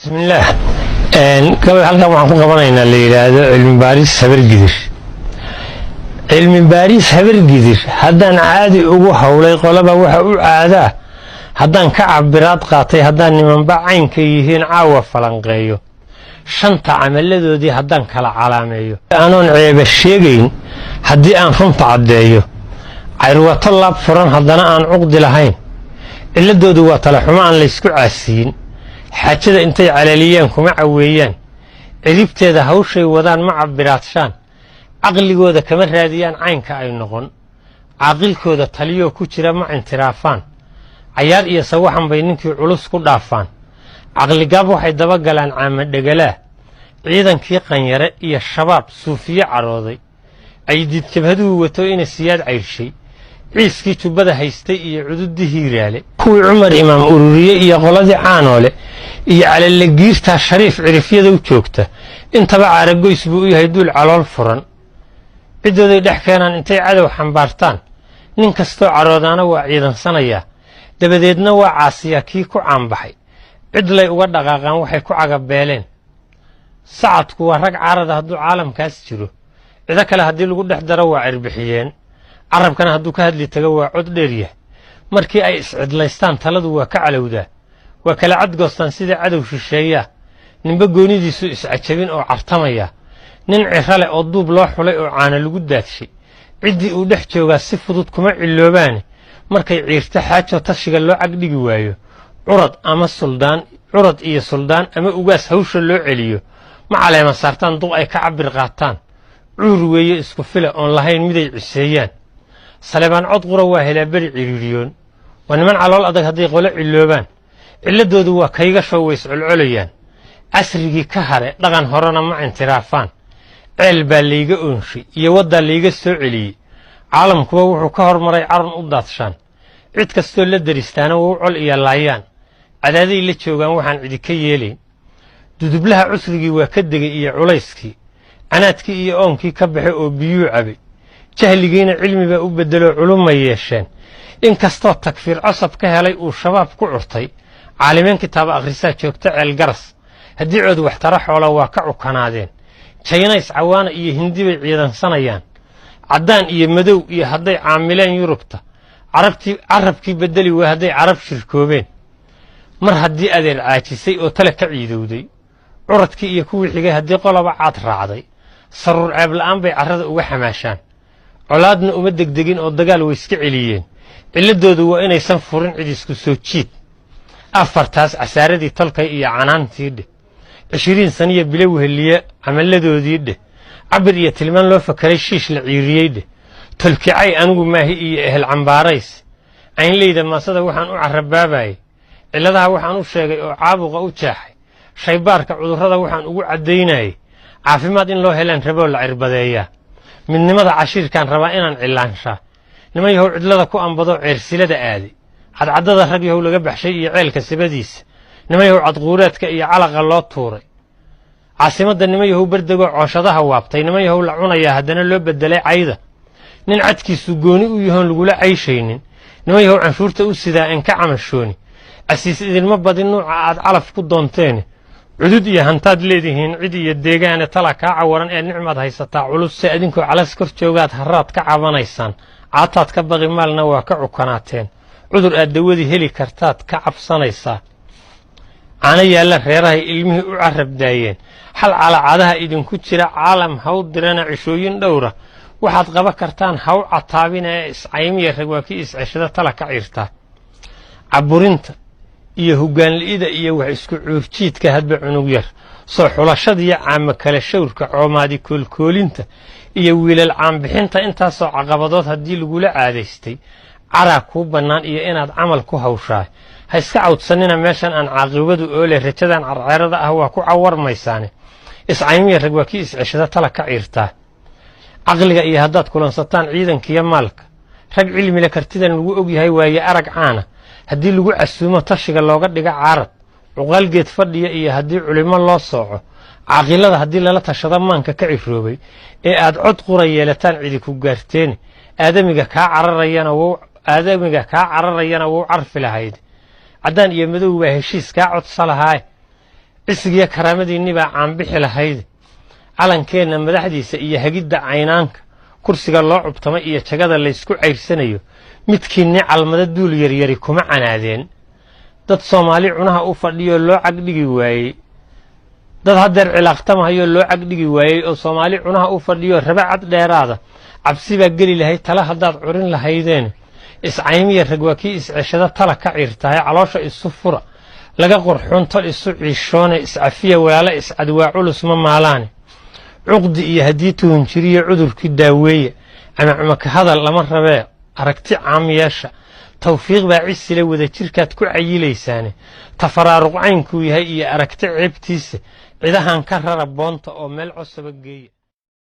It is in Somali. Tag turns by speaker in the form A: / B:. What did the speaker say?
A: Bismillaah. Gabay halkan waxaan ku qabanaynaa la yidhaahdo cilmi baaris Habargidir. Cilmi baaris Habargidir haddaan caadi ugu howlay, qolaba waxa u caadaa haddaan ka cabiraad qaatay, haddaan nimanba caynka yihiin caawa falanqeeyo, shanta camaladoodii haddaan kala calaameeyo, anoon ceeba sheegayn haddii aan runta caddeeyo, cayrwato laab furan haddana aan cuqdi lahayn, ciladoodu waa talaxumo aan laysku caasiyin. Xaajada intay calaliyaan kuma caweeyaan, ciribteeda hawshay wadaan ma cabiraadshaan, caqligooda kama raadiyaan caynka ay noqon, caaqilkooda taliyoo ku jira ma intiraafaan, cayaar iyo sawaxan bay ninkii culus ku dhaafaan, caqligaab waxay dabagalaan caamadhegalaa, ciidankii qanyare iyo shabaab suufiye cadhooday, caydiid jabhaduhu wato ina Siyaad cayrshay, ciiskii jubbada haystay iyo cududii Hiiraale, kuwii Cumar Imaam ururiye iyo qoladii Caanoole iyo calalagiirtaa Shariif cirifyada u joogta, intaba caaragoys buu u yahay duul calool furan. Ciddooday dhex keenaan intay cadow xambaartaan, nin kastoo caroodaana waa ciidansanayaa, dabadeedna waa caasiyaa kii ku caanbaxay. Cidlay uga dhaqaaqaan waxay ku cagabeeleen. Sacadku waa rag caarada hadduu caalamkaas jiro, cido kale haddii lagu dhex daro waa cirbixiyeen, carabkana hadduu ka hadli tago waa cod dheeryah. Markii ay iscidlaystaan taladu waa ka calowdaa, waa kala cadgoostaan sida cadow shisheeyaa, ninba goonidiisu iscajabin oo cartamaya. Nin ciro leh oo duub loo xulay oo caana lagu daadshay, ciddii uu dhex joogaa si fudud kuma ciloobaane. Markay ciirto xaajoo tashiga loo cagdhigi waayo, curad ama suldaan, curad iyo suldaan ama ugaas hawsha loo celiyo, ma caleema saartaan duq ay ka cabir qaataan. Cuur weeye isku fila oon lahayn miday ciseeyaan. Saleebaan cod qura waa helaa beri ciriiriyoon. Waa niman calool adag hadday qolo ciloobaan. Ciladoodu waa kaygasho, way iscolcolayaan. Casrigii ka hare dhaqan horena ma intiraafaan. Ceel baa layga oonshay iyo waddaa layga soo celiyey. Caalamkuba wuxuu ka hormaray caran u daadshaan. Cid kastoo la daristaana wau col iyo laayaan. Cadaaday la joogaan waxaan cidi ka yeelayn. Dudublaha cusrigii waa ka degay iyo culayskii, canaadkii iyo oonkii ka baxay oo biyuu cabay. Jahligiina cilmi baa u beddeloo culumay yeesheen. Inkastoo takfiir cosab ka helay uu shabaab ku curtay, caalimeen kitaaba akhrisaa joogta Ceel Garas. Haddii cood waxtara xoola waa ka cukanaadeen. Jaynays cawaana iyo Hindi bay ciidansanayaan. Caddaan iyo madow iyo hadday caamileen Yurubta, carabtii carabkii beddeli waa hadday Carab shirkoobeen. Mar haddii adeer caajisay oo tale ka ciidowday, curadkii iyo kuwii xigay haddii qoloba caad raacday, saruur ceeb la'aan bay carrada uga xamaashaan. Colaadna uma degdegin oo dagaal way iska celiyeen. Ciladoodu waa inaysan furin cid isku soo jiid. Afartaas casaaradii tolkay iyo canaantii dheh, 20 saniya bilo weheliye camalladoodii dheh, cabir iyo tilmaan loo fakaray shiish la ciiriyey dheh. Tolkicay anigu maahi iyo ehel cambaarays. Caynleyda maasada waxaan u carabaabayay, cilladaha waxaan u sheegay oo caabuqa u jeexay, shaybaarka cudurrada waxaan ugu caddaynayay, caafimaad in loo helaan raboo la cirbadeeyaa. Midnimada cashiirkaan rabaa inaan cilaanshaa. Niman yahow cidlada ku ambadoo ceersilada aaday, cadcaddada rag yahow laga baxshay iyo ceelka sabadiisa, niman yahow cadquureedka iyo calaqa loo tuuray, caasimadda niman yahow berdegoo cooshadaha waabtay, niman yahow la cunayaa haddana loo beddelay cayda, nin cadkiisu gooni u yahoon lagula cayshaynin, niman yahow canshuurta u sidaa en ka camashooni. Casiis idinma badin nuuca aad calaf ku doonteene. Cudud iyo hantaad leedihiin, cid iyo deegaane, tala kaa cawaran ee nicmaad haysataa culus. Se adinkoo calas kor joogaad haraad ka cabanaysaan, caataad ka baqi maalna waa ka cukanaateen. Cudur aad dawadii heli kartaad ka cabsanaysaa. Caano yaalla reerahay ilmihii u carab daayeen. Xal calacadaha idinku jira caalam haw dirana. Cishooyin dhowra waxaad qaba kartaan haw cataabina ee iscaymiya. Rag waa kii isceshada tala ka ciirtaa. Caburinta iyo hoggaanli'ida iyo wax isku cuurjiidka hadba cunug yar soo xulashadiiyo caamo kale shawrka, coomaadi koolkoolinta iyo wiilal caanbixinta, intaasoo caqabadood haddii lagula caadaystay, caraa kuu bannaan iyo inaad camal ku hawshaa. Ha iska cawdsanina meeshan aan caaqibadu oole. Rajadan carceerada ah waa ku cawarmaysaane. Iscaymiya rag waa kii isceshada tala ka ciirtaa. Caqliga iyo haddaad kulansataan ciidankiiyo maalka, rag cilmile kartidan lagu ogyahay waaye arag caana, haddii lagu casuumo tashiga looga dhigo caarad, cuqaalgeed fadhiya iyo haddii culimo loo sooco, caaqilada haddii lala tashado maanka ka ciroobay ee aad cod qura yeelataan, cidi ku gaarteene. Aadamiga kaa cararayana wou carfi lahayd. Caddaan iyo madow baa heshiis kaa codsa lahaaye. Cisigiyo karaamadiinni baa caanbixi lahayd. Calankeenna madaxdiisa iyo hagidda caynaanka, kursiga loo cubtamay iyo jagada laysku cayrsanayo, midkiinni calmada duul yaryari kuma canaadeen. Dad Soomaali cunaha u fadhiyoo loo cagdhigi waayey, dad haddeer cilaaqtamahayoo loo cagdhigi waayey oo Soomaali cunaha u fadhiyoo raba cad dheeraada, cabsi baa geli lahayd tala haddaad curin lahaydeen. Iscaymiya rag waa kii isceshada tala ka ciirtahay. Caloosha isu fura, laga qurxoon tol isu ciishoone. Iscafiya walaalo, iscadwaa culus ma maalaane. Cuqdi iyo haddii tuhunjiriyo cudurkii daaweeya, camacumaka hadal lama rabee, aragti caam yeesha. Tawfiiq baa cisile, wada jirkaad ku cayilaysaane. Tafaraaruq caynkuu yahay iyo aragti ceebtiisa, cidahan ka rara boonta oo meel cosaba geeya.